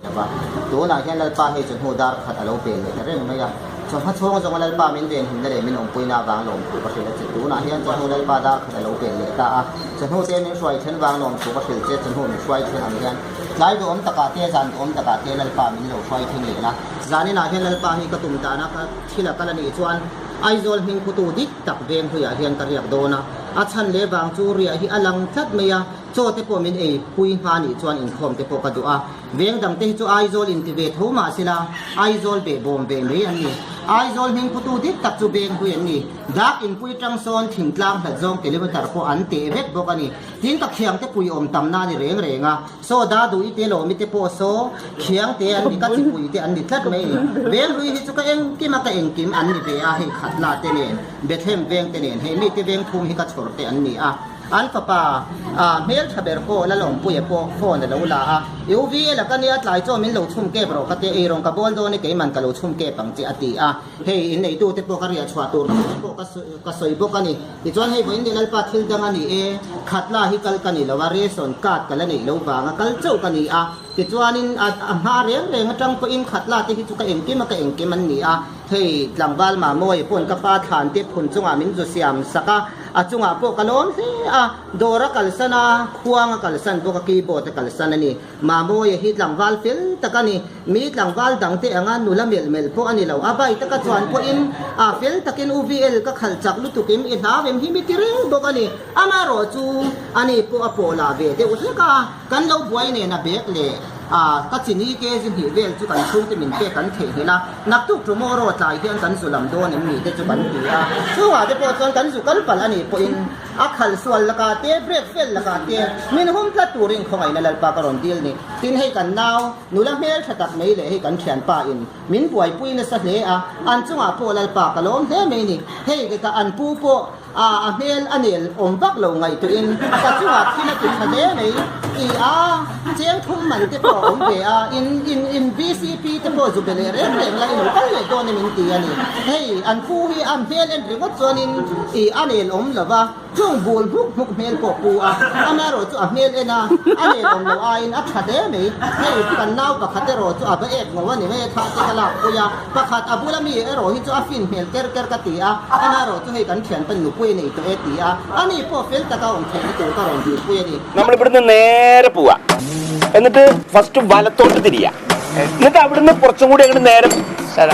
Lova, tunah hian Lalpa hei chawhnu dar khat a lo pel leh ta reng mai a. Chawhma chhung zawnga Lalpa min venhimna leh min awmpuina avang lawmthu ka hrilh a che. Tunah hian chawhnu Lalpa dar khat a lo pel leh ta a. Chawhnu te min hruai then vang lawmthu ka hrilh che, chawhnu min hruai then ang hian tlai duhawm takah te, zan duhawm takah te Lalpa min lo hruai thleng leh la. Zaninah hian Lalpa hi ka tum dana ka thil a kal a nih chuan Aizawl hmingphutu dik tak veng hluiah hian ka riak dawn a. A chhan leh vang chu riah hi a lang tlat mai a. Chaw te pawh min ei pui hma nih chuan inkhawm te pawh ka duh a, veng dang te hi chu Aizawl inti ve tho mah sela Aizawl beh bawm ve mai an ni. Aizawl hming phutu dik tak chu veng hlui an ni. Dak inpui tang sawn thingtlang hlat zawng kilometer pawh an teh vek bawk a ni. Tin ka khiang te pui awm tam na a ni reng reng a, saw da duh i te lawmi te pawh saw khiang te an ni, ka chipui te an ni tlat mai a ni. Veng hlui hi chu ka engkim a ka engkim an ni ve a, hei Khatla te nen, Bethlehem veng te nen, hei mite veng thum hi ka chhawr te an ni a. An fapa a hmel tha ber pawh Lalawmpuia pawh phone a lo la a, I u VL a ka nia tlai chaw min lo chhum kep rawh ka tia, eirawng ka bawl dawn e keiman ka lo chhum kep ang che a ti a, hei inneitu te pawh ka riah chhuah tur thu te pawh ka sawi bawk a ni. Tichuan hei vawiin leh Lalpa thil dang a ni e, khatla hi kal ka ni lo a, ration card ka la neih lo vanga kal chauh ka ni a, tichuanin a hma reng reng atang pawhin khatla te hi chu ka engkim a ka engkim an ni a, hei tlangval Mamawia pawn ka pa thlan te phun chungah min zu siam sak a, A chungah pawh ka lawm hle a, dawr a kalsan a, khuang a kalsan bawk a, keyboard a kalsan a ni. Mamawia hi tlangval fel tak a ni. Mi tlangval dangte anga nula melh melh pawh a ni lo. A bike taka chuan pawhin a fel takin U VL ka khalh chak lutukim i hlau em hi mi ti reng bawk a ni. Amaherawh chu ani pawh a pawh lah ve deuh hlek a, kan lo buai nen a bag leh a ka chini kg hnih vel chu kan chhungte min pek kan theihnghilh a. Naktuk tomorrow tlai hian kan zu lam dawn em ni te chu kan ti a, chungah te pawh chuan kan zu kal palh a nih pawhin a khal sual lakah te, break fel lakah te min hum tlat turin khawngaihna Lalpa ka rawn dil ni. Tin hei kan nau nula hmel tha tak mai leh hei kan thianpa in min buaipui nasa hle a, an chungah pawh Lalpa ka lawm hle mai ni. Hei ka an pu pawh A a hmel a nel awm vak lo ngaihtuahin ka chungah thil a ti tha hle mai. I a cheng thum man te pawh a awm ve a, in in in vcp te pawh zu be leh reng reng la i lo kal leh dawn em in ti a ni. Hei an pu hi a hmel en ringawt chuanin i a nel awm lo va, chung bul hmuk hmuk hmel pawh pu a, amaherawh chu a hmel en a, a nel awm lo aiin a tha hle mai. Hei kan nau pakhat erawh chu a va ek ngo a ni mai a, thah te ka lak pui a, pakhat a bula mi erawh hi chu a fin hmel ker ker ka ti a, Amaherawh chu hei kan thianpa nupui a nei tawh e ti a, ani pawh fel taka awm theihna tur ka rawn dilpui a ni. നമ്മൾ ഇവിടുന്ന് നേരെ പോവാ എന്നിട്ട് first വലത്തോട്ട് തിരിയാ എന്നിട്ട് അവിടുന്ന് കുറച്ചും കൂടി അങ്ങോട്ട് നേരെ Sir,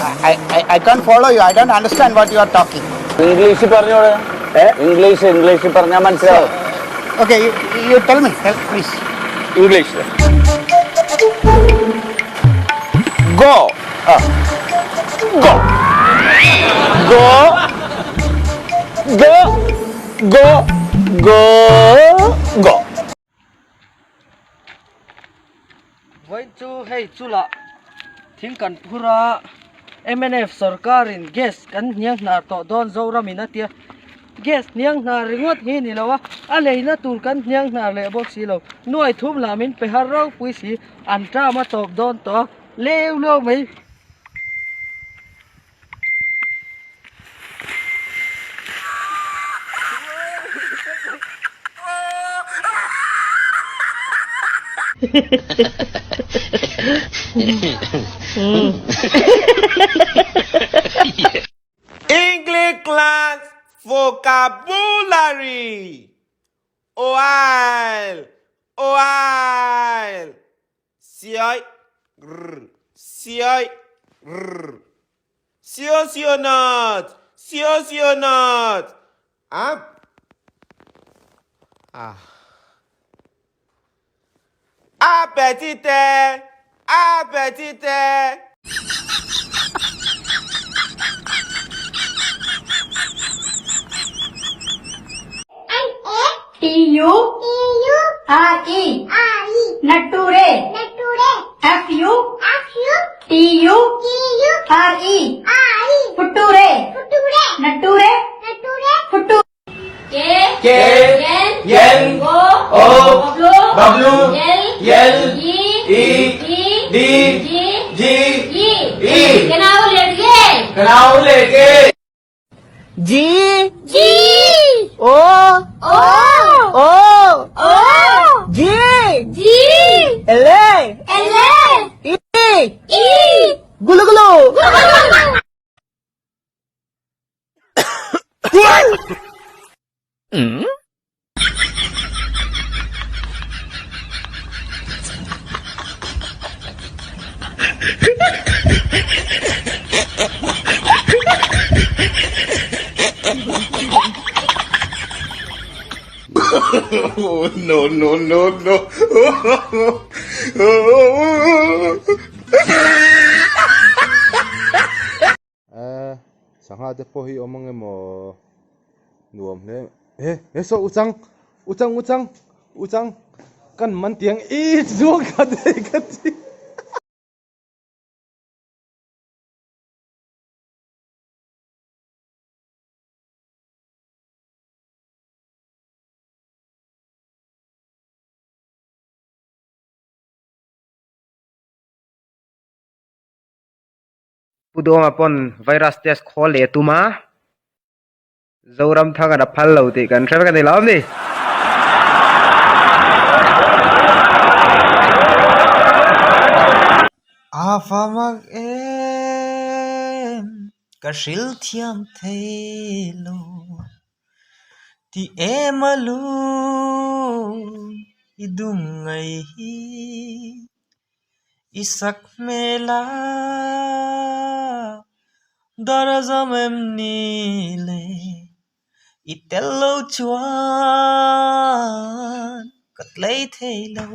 I can't follow you. I don't understand what you are talking. English പറഞ്ഞോളൂ ഇംഗ്ലീഷ് ഇംഗ്ലീഷ് പറഞ്ഞാൽ മനസ്സിലാവും Okay, you tell me, tell, please. English go go go go go go go Vawiin chu hei chula thing kan phur a mnf sorkarin gas kan hniang hnar tawh dawn Zoramin a tia gas hniang hnar ringawt hi ni lo a a leina tur kan hniang hnar leh bawk si lo nuai thum lah min pe har ropui si an term a tawp dawn tawh a leu leu mai. English class vocabulary. Oil, oil. Sioi, rr, sioi, rr. Sio, sio not, sio, sio not. Ah. Ah. Appetite, appetite. T U R E Natture F U T U R E Putture Natture Puttu K N N O W L L E E D D G G E E genau leke genau leke G G O O O O G G L L E E Gulu gulu No no no no. Sangha te pawh hi awm ang emaw nuam hle he he saw uchang uchang uchang uchang kan man tiang ih zuang khat hei ka ti. Pu Dawnga pawn virus test khawl leh a tum a, Zoramthangan a phal lo tih kan hre vek a ni lo a ni. A va mak em ka hril thiam thei lo ti em a lu i dum ngai hi. I sak hmel a, dar a zam em ni le, i tel lo chuan ka tlei thei lo.